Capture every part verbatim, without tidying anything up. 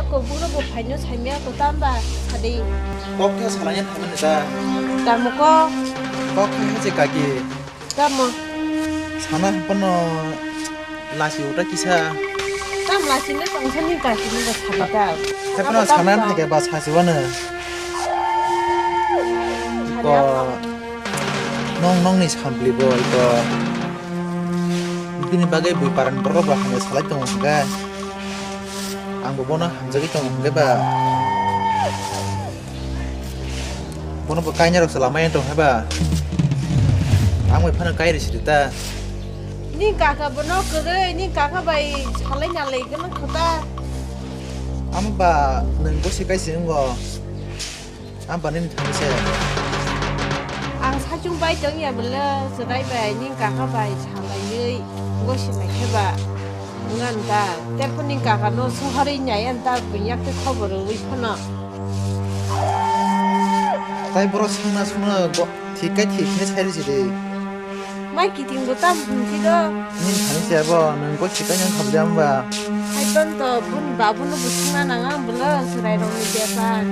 Ko buro bo phaino saimya ko tamba sadi. Kok khe salanya phaimani ta. Tamo kok. Kok khe se kaki. Tamo. Sana pono lasi uta kisa. Tam lasi ne tongsa ni kaki ni ba sadi ta. He pono sana thake ba sasi wano. Ko nong nong ni sampli bo ko. Bini bagwi bui parani borok bo hamya salai tongo hwnkhe. Ang bo bono hamjagwi tongo hwnkhe ba. Bono bo kainwi rok se lamai tong hai ba. Ang bai phano kai risi ta. Ni kaka bono kwrwi, ni kaka bai salai nalai gwnang kho ta. Amo ba nwng bosi kai se wngo. Ang ba nini thani se. Ang sachung bai tong ya bwle, chwrai bai, ni kaka bai salaiwi, bosi nai khe ba. Ngan ta, tei phone ni kaka no sohorwi nai an ta, buiyak tei khobor rwui phano. Tai borok songna songna go-, thik kai thik hwnwi sai rwsi de. Mai kiting bo tam hwnsi do. Nini thani se abo, nwng go thik kai nang khabli amba. Hai ton to, bun babu no bo songna nang ang bwle, chwrai rok ni bepar.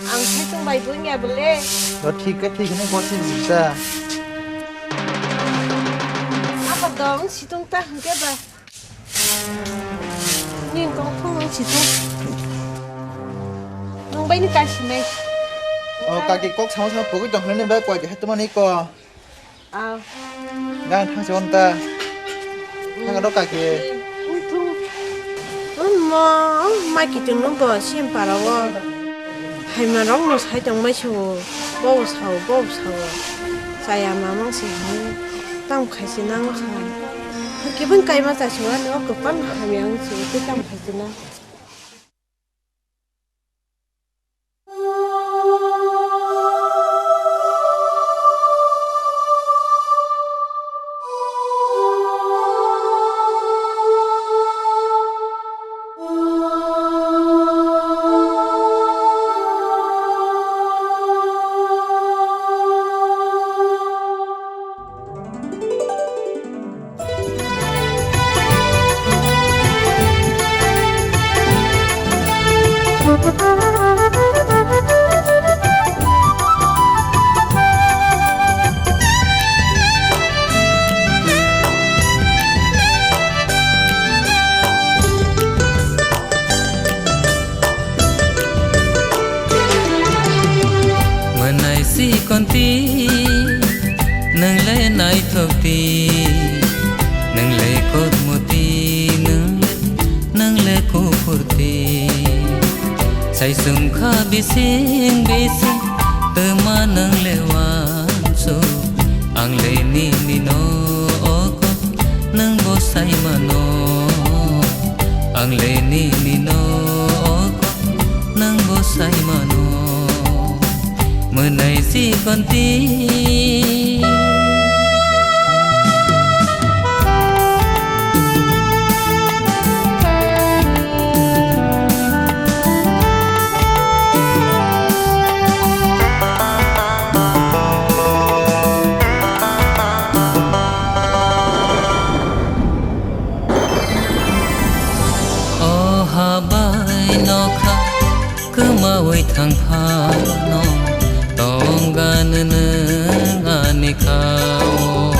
Ang sachung bai buiya bwle. Do thik kai thik hwnwi go thik jisa. Apa dong situng ta hwnkhe ba. Ni kok thung nang si thung. Nung bai ni kasinai. O kaki kok sama sama pugui tong hwnwi bai koi hai tuma ni ko. Ah. Ngang thang se onta. Thang do kaki. Thung. Mo mai kitung nung bo sim para o. Hai ma rong no sai tong mai su. Bo sao, bo sao. Chaya mamang se. Tam khai se nang kha. Kibin kaima cha se wa no kwpan hamya ang se. Tam khai se nang. Mwnai sikon ti, nwng le naithok ti, nwng le kokmo ti, nwng, nwng le kuphur ti. Sai sum kha bising bising, twma nwng le wansuk, ang le nini no o kok, nwng bo sai mano, ang le nini no o kok. Nwng bo sai mano, mwnai sikon ti. O habai nokha kwmawi thang phano, tongga nwng ani kha-o.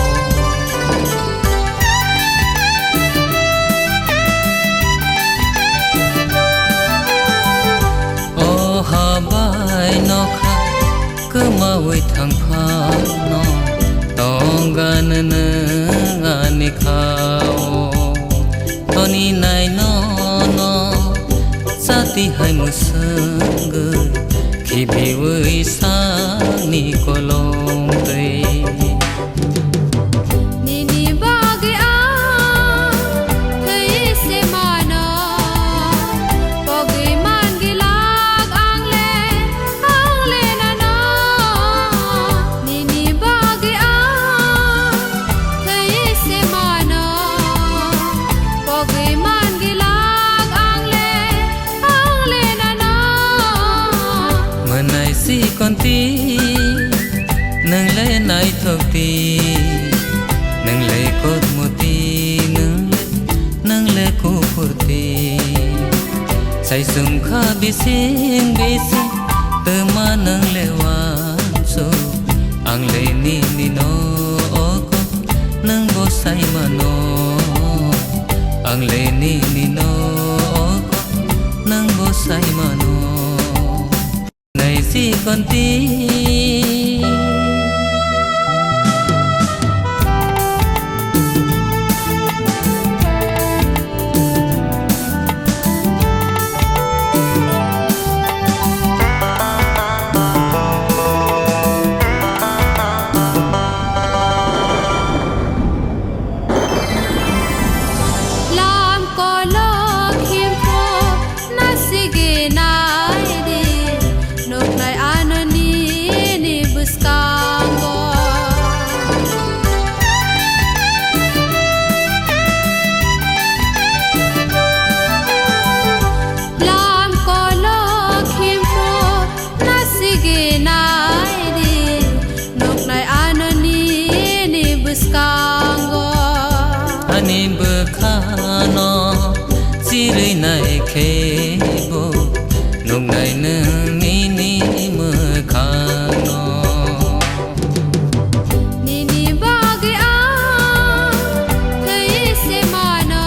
O habai nokha kwmawi thang phano, tongga nwng ani kha-o. Toni nai nono chati hai mwswngwi, khibiwi sakni kolom twi. Nini bagwi ang thwi se mano, pogwi man gilak ang le, ang le nano. Nini bagwi ang thwi se mano, pogwi man gilak ang le, ang le nano. Mwnai sikon ti, nwng le naithok ti, nwng le kokmo ti, nwng le, nwng le kuphur ti. Sai chwngkha bising bising twma nwng le wansuk, ang le nini no oko nwng bo sai mano, ang le nini no oko nwng bo sai mano. Nai si konti. Lam kolok himpo nasigi naidi, nuknai ano nini bwskango. Lam kolok himpo nasigi naidi, nuknai ano nini bwskango. Ani bwkhano chirwi nai khe bo, nuknai nwng nini mwkhano. Nini bagwi ang thwi se mano,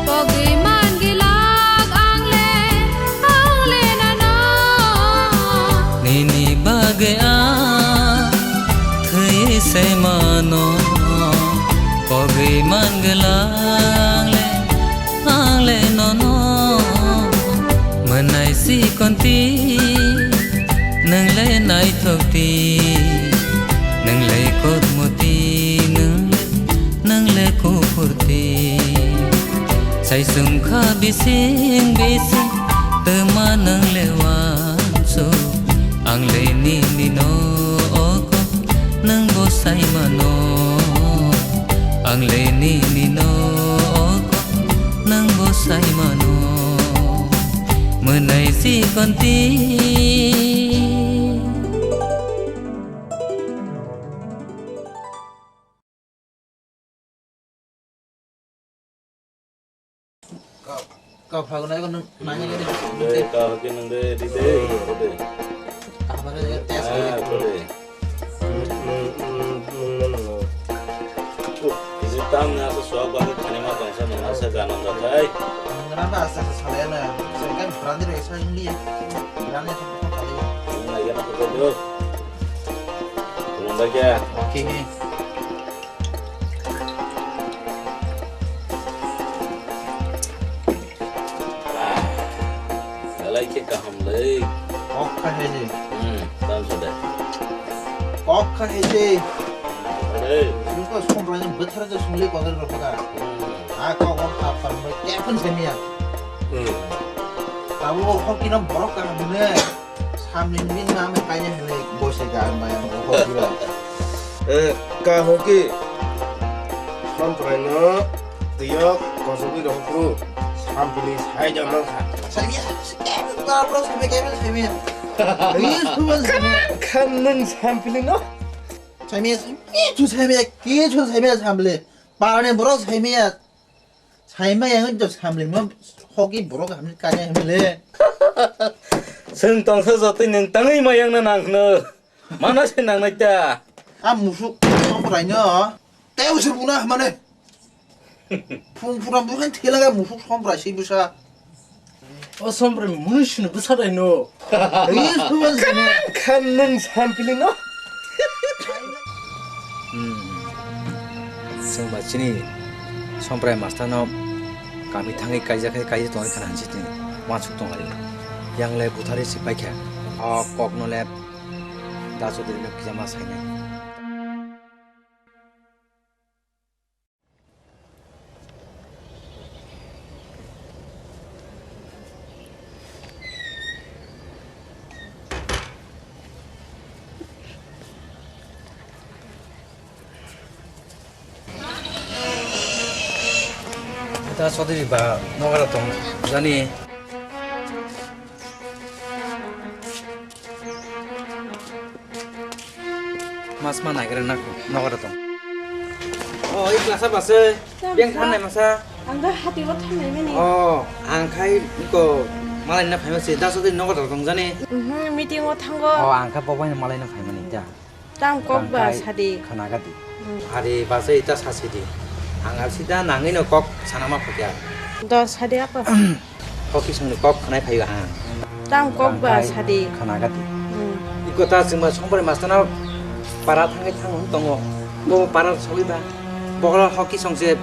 pogwi man glak ang le, ang le nono. Nini bagwi ang thwi se mano, pogwi man glak ang le, ang le nono. Mwnai si konti, nwng le naithok ti, nwng le kokmoti, nwng le, nwng le kuphur ti. Sai chwngkha bising bising, twma nwng le wansuk, ang le nini no oko nwng bo sai mano, ang le nini no oko nwng bo sai mano. Mwnai si konti. Kau, kau phagun ai ko nung nanya gini. Dei, kau ke nung dei, di dei, di dei. Apa nih ya, tes ah, kali. Di dei. Ini tam na aku suak banget, ini mah bangsa nang asa ganang datai. Ngerasa asa kesalnya na, saya kan berani dari saya ini ya. Berani aku kali. Ini lagi anak kerja tuh. Belum baca. Oke. Belai khe kaham le. Kok kha hai je. Hmm, tam sa de. Kok kha hai je. Are. Nung ko som rani bwthar je sung le ko ga ro ka. Hmm. A kok kok kha pan mo khe phun se miya. Hmm. Tamo kok kino borok kaham ne. Samling min ma me kanya hele bose ga ang bayang ko hokira. Eh, ka hoki. Som prai no tiyok kosogwi rok kru. Sampili sai jam nang kha. Sai ya, ka pro sai me, ka sai me. Please, tu man sai me. Kan nang sampili no. Sai me, ki tu sai me, ki tu sai me sampili. Parani borok sai me ya. Saima yang jo samling no hoki borok hamni kanya hamle. Seng tongsa jotoi neng tangwi ma yang na nang khno. Mana se nang nai ta. A musuk somprai no. Teu se buna mane. Phung phura bukan thela ga musuk somprai si busa. O somprai munu sunu busa dai no. Reels phuban sini. Khan nung sampili no. Hmm. Chwng ba chini somprai master no kami thangwi kaijak khai kaijak tongwi khana hansi tini wansuk tong lai. Yang le buthari si paikha. O kok no le da chodri no kijama sainai. Ita sodiri ba nogara tong jani. Mas ma naigra na nogo da tong. O, i klasa base. Beng than nai masa. Ang da hati o thangnai mani. Oh, ang khai ko malai na phaima se, da sodi nogo da tongjani. Mhm, meeting o thango. Oh, ang kha bobai na malai na phaimani da. Tam kok ba sadi. Khana gadi. Hmm. Ari ba se ita sasi di. Ang al sida nangino kok sana ma phakya. Da sadi apa? Hoki songni kok khanai phaio ang. Tam kok ba sadi. Khana gadi. Hmm. Iko ta sima sombari mastana para thangai thang tongo. Bo para soli ba. Bokla hoki songse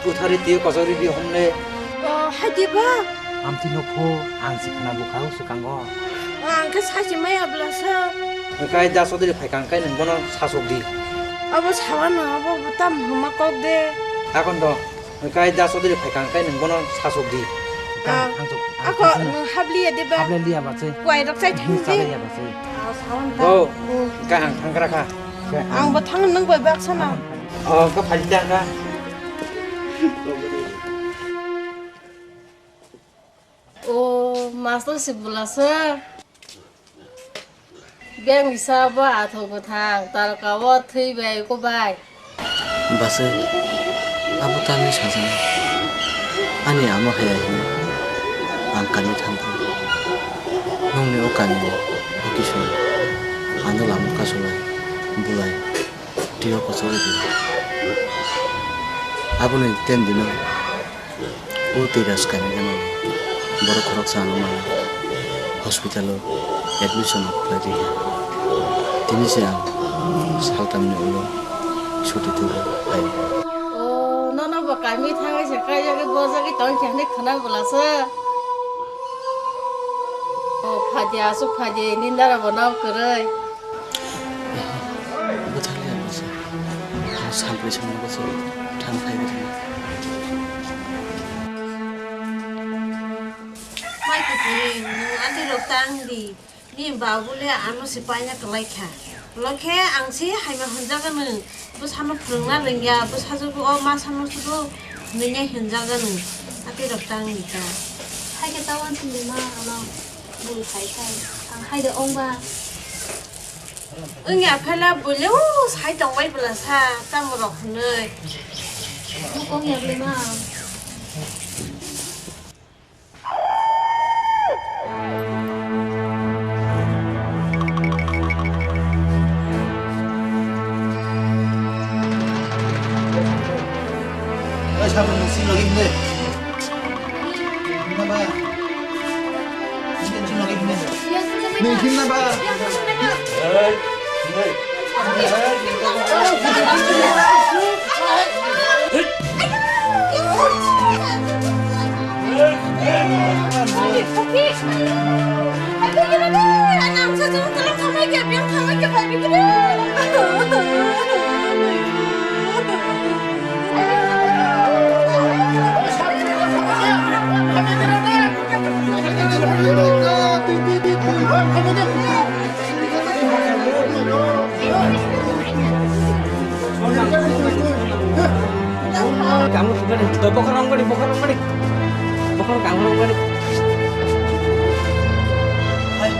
puthari tiyo kosori di homle. O, hai di ba? Amti no pho, ang si khana bukha swkango. O, ang khe sachi maya blasa. Kai da sodri phai kang kai nang bono sasok di. Abo sawa no, abo tam homa kok de. Akon do. Kai da sodri phai kang kai nang bono sasok di. Ah, ako nung habliya de ba? Habliya ba se. Kuai rok sai thang de. Habliya ba se. Ah, sawan ta. Oh, hmm. Kai ang thang kra kha. Ang bo thang nang bai bak sana. Oh, ka phali da ka. O, master si bula se. Beng bisa bo athok bwthang, tarka o thwi bai ko bai. Bwsai, abo tamni sajani. Ani amo hai hino ang kami thangkhu. Nongni o kami o kisu ano lama kasulai, bulai, tio kochori di. Aboni ten dino. O Tejas kami gana borok khoroksa ano mano hospital o admission khlai rikha. Tini se ang saltamni ulo chuti tubu phai. O nono bo kami thangai se kaijagwi bojagwi tongkhe hinwi khwna bwlasa. O phadia aswk phadia nindara bo nok kwrwi. Bwthangni ang bwsa. Ang sampri songni bwsa. Thang phai bwthang. Mai kupuri, nwng ani rok tang di. Ni babule ano si paina kwlai kha. Lokhe ang si haima hwnjaga nwng. Bwsano phwrwngna lengya, bwsajwk o masano sudu nungya hwnjaga nwng. Atwi rok tang di ta. Hai khe tawan sindi ma ano bul khai khai. Ang hai de ong ba. Wngya phela buileo sai tongbai bwlasa, tamo rok hwnwi. Mukong ya bwlai ma. Oi, sabun nung sing lagi hinde. Hinde ba? Hinde sing lagi hinde. Nung hinde ba? Hei, hinde. Kamu sudah deh, bokhorok bani, bokhorok bani. Bokhorok kamu bani. Hai,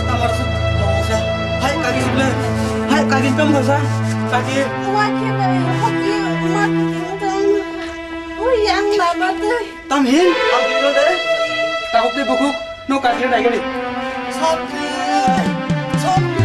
tamar su, hai, kaki sebelah. Hai, kaki kamu kasa, kaki. Wah, kira, hoki, mati, kira, tam. Oh, yang lama tuh. Tamhin, ang kikno de. Takok de bukhuk, no kajir dai gani. Sabri! Sabri!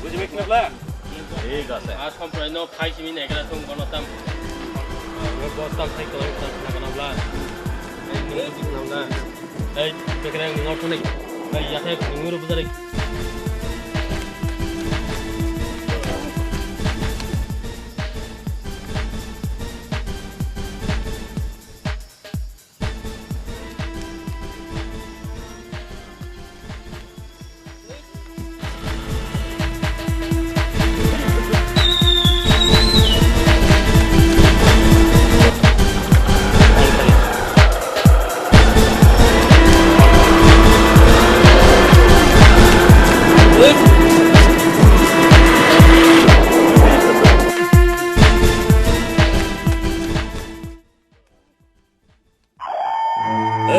বুঝবি কি বলা? ঠিক আছে। আর সম্প্রদায় নো খাই সিমি নেগরা তুম বলো তাম। বস্তাম খাই তো তাম খানা বলা। এই নো বুঝি না। এই বেকরে নো তো নেই। এই ইয়াতে নুরু বুঝারে।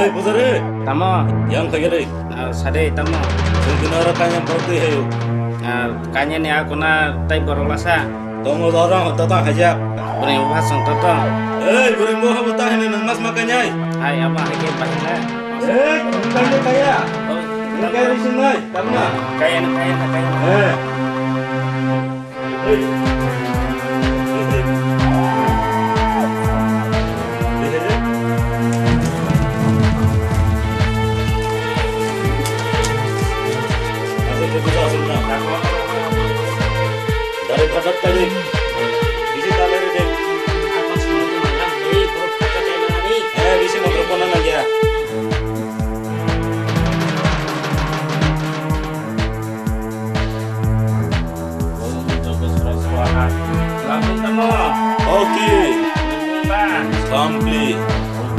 Ei, pujari. Tamo. Yang kagere. Ah, sade, tamo. Sungkina ora kanya borok twi hayo. Ah, kanya ni akuna tai borok lasa. Tongo ora hota ta haja. Bure mo hasong toto. Ei, bure mo hota hene nang mas makanya. Hai, aba hai ke bahina. Ei, kanya kaya. Oh, kaya risinai, tamna. Kaya na, kaya na, kaya na. Eh. Dari padat tadi. Bisi taleri de. Apa semua itu malam? Hei, buruk kata kayak mana nih? Eh, bisi motor kona lagi ya. Om Jogoswara Swaha. Langsung tamo. Oke. Langsung, Pak. Sampli. Om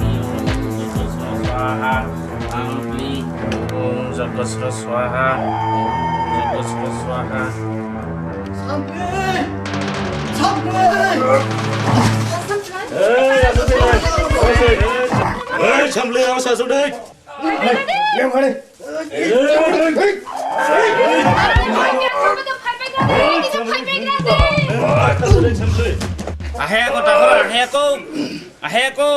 Jogoswara Swaha. Sampli. Om Jogoswara Swaha. Om Jogoswara Swaha. Sampli. Sampli. Hei, Sampli, awas, awas, deh. Aheko takho, aheko. Aheko.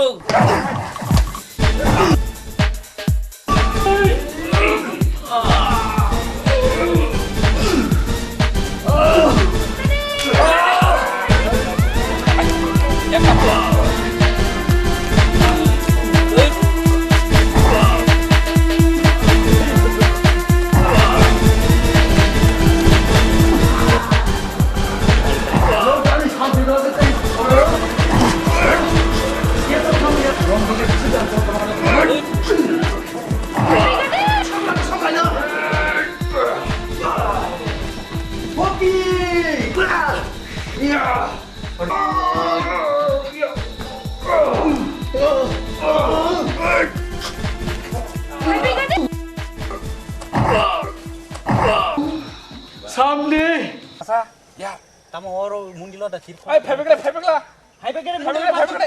Samni. Asa, ya, tamo oro mundilo da tirko. Ai, phebekla, phebekla. Hai, phebekla, phebekla.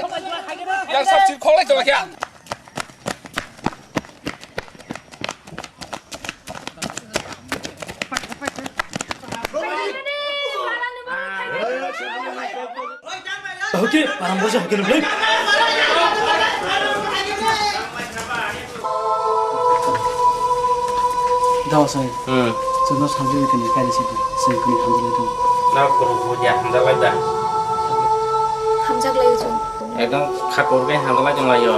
Yang sab tirko lai tolak ya. Oke, parang bocah, oke, oke. Dao sai. Hmm. Chwngno samjagwi tini kaisa sidi. Chwng kuni hamjagwi tongo. Na kuru buja hamjaglai da. Hamjaglai chwng. Ekdom khakur khe hamjaglai tonglaio.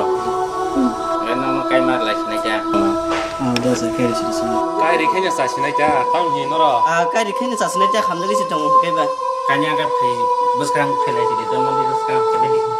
Hmm. Ekdom kaima lai sinai kha. Ah, dao sai kaisa sidi. Kairi khaina cha sinai kha. Tang hi noro. Ah, kairi khaina cha sinai kha hamjagwi si tongo kaiba. Kanya khe phai bwskang phailai sidi. Tamo di bwskang phailai sidi.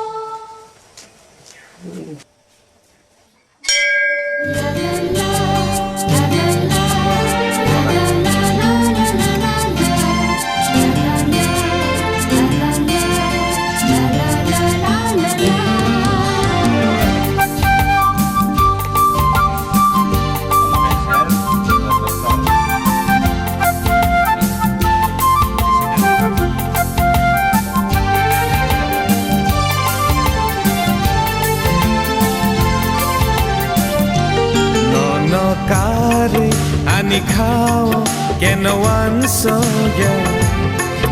Nono karwi ani khao keno wansokya.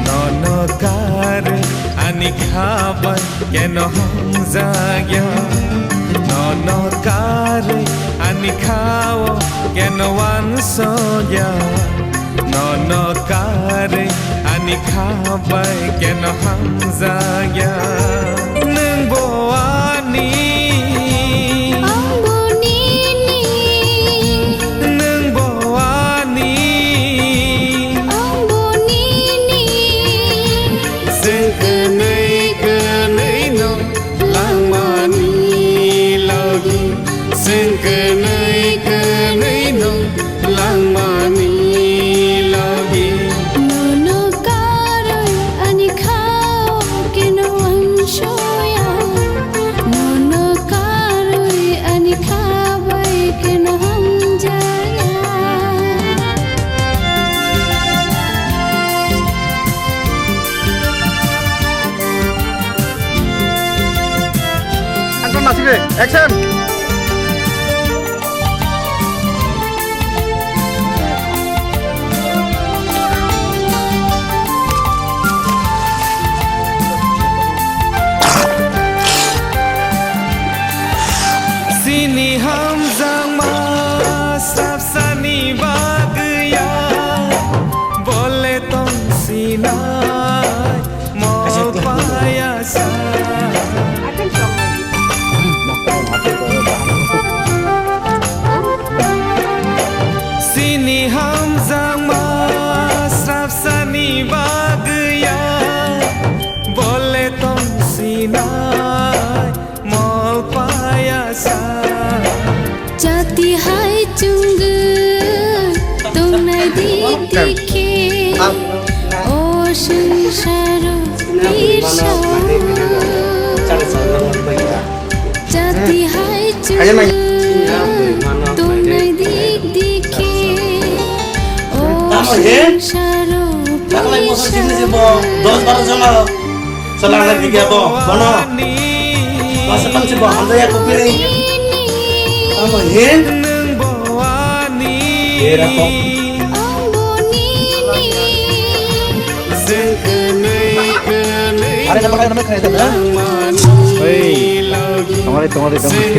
Nono karwi ani kha bai keno hamjakya. Nono karwi ani khao keno wansokya. Nono karwi ani kha bai keno hamjakya. Nwng bo ani, ang bo nini, nwng bo ani, ang bo nini. Chwng kwnwi kwnwi no langmani logi, chwng kwnwi kwnwi no langmani logi. Nono karwi ani kha o keno uansukya, nono karwi ani kha bai keno hamjakya. Action, action. Chini hamjakma srapsani bagwi ya, bole tong sinai mol paya sa. Chini hamjakma srapsani bagwi ya, bole tong sinai mol paya sa. Jati hai chwngwi tongnai dik dik khe, o swngcharo birsa. Jati hai chwngwi tongnai dik dik khe, o swngcharo birsa. Dos baro jona. Salang lagi dia bo, bono. Masa kan si bo, hamda ya kopi ni. Amo hin. Era ko. Are nama kaya nama kaya nama. Hei, tongari tongari tongari.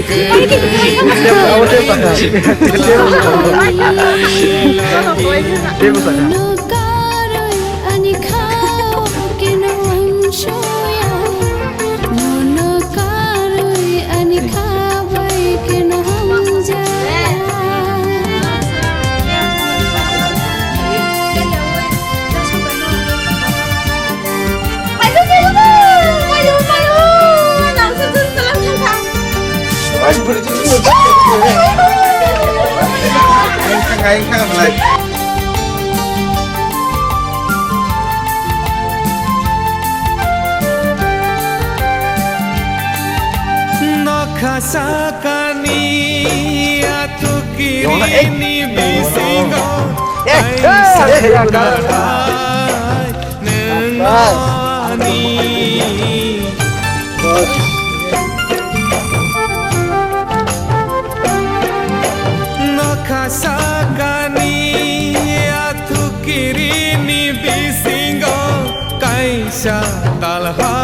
Ani kha o keno uansukya, nono karwi ani kha bai keno hamjakya. Nokha sakani atukirini bisingo kaisa talhai nwng ani. Nokha sakani atukirini bisingo kaisa talhai